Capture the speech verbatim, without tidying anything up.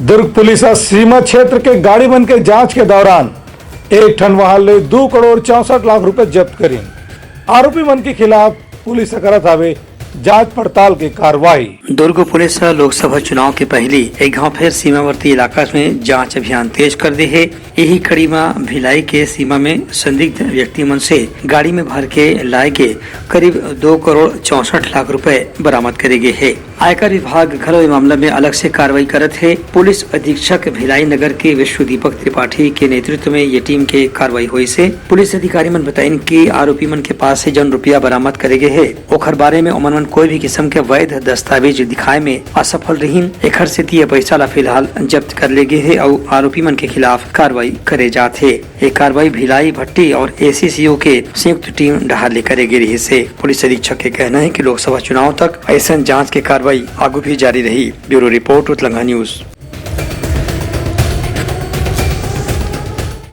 Durg police ह सीमा क्षेत्र के गाड़ी मन के जांच के दौरान एक ठन वाहन ले दू करोड़ चौसठ लाख रुपए जब्त करिन। आरोपी मन के खिलाफ पुलिस ह करत हावे जांच पड़ताल के कार्रवाई। दुर्ग पुलिस ह लोकसभा चुनाव के पहिली एक घांव फेर सीमावर्ती इलाका में जांच अभियान तेज कर दे हे। यही कड़ी म भिलाई के सीमा में संदिग्ध व्यक्ति मन से गाड़ी में भर के लाए गे करीब दो करोड़ चौसठ लाख रुपए बरामद करे गे हे। आयकर विभाग घलो ए मामला में अलग से कार्रवाई करत हे। पुलिस अधीक्षक भिलाई नगर के विश्व दीपक त्रिपाठी के नेतृत्व में ये टीम के कार्रवाई होइस हे। पुलिस अधिकारी मन बताइन कि आरोपी मन के पास से जौन रुपया बरामद करे गे हे, ओखर बारे में ओमन मन कोई भी किस्म के वैध दस्तावेज दिखाए में असफल रहिन। एखर सेती ये पैसा ला फिलहाल जब्त कर ले गे हे अउ आरोपी मन के खिलाफ कार्रवाई करे जात हे। ये कार्रवाई भिलाई भट्टी और एसीसीओ के संयुक्त टीम डहार ले करे गे रिहिस हे। पुलिस अधीक्षक के कहना हे कि लोकसभा चुनाव तक अइसन जांच के कार्रवाई आगू भी जारी रही। Bureau report, Utlangha news.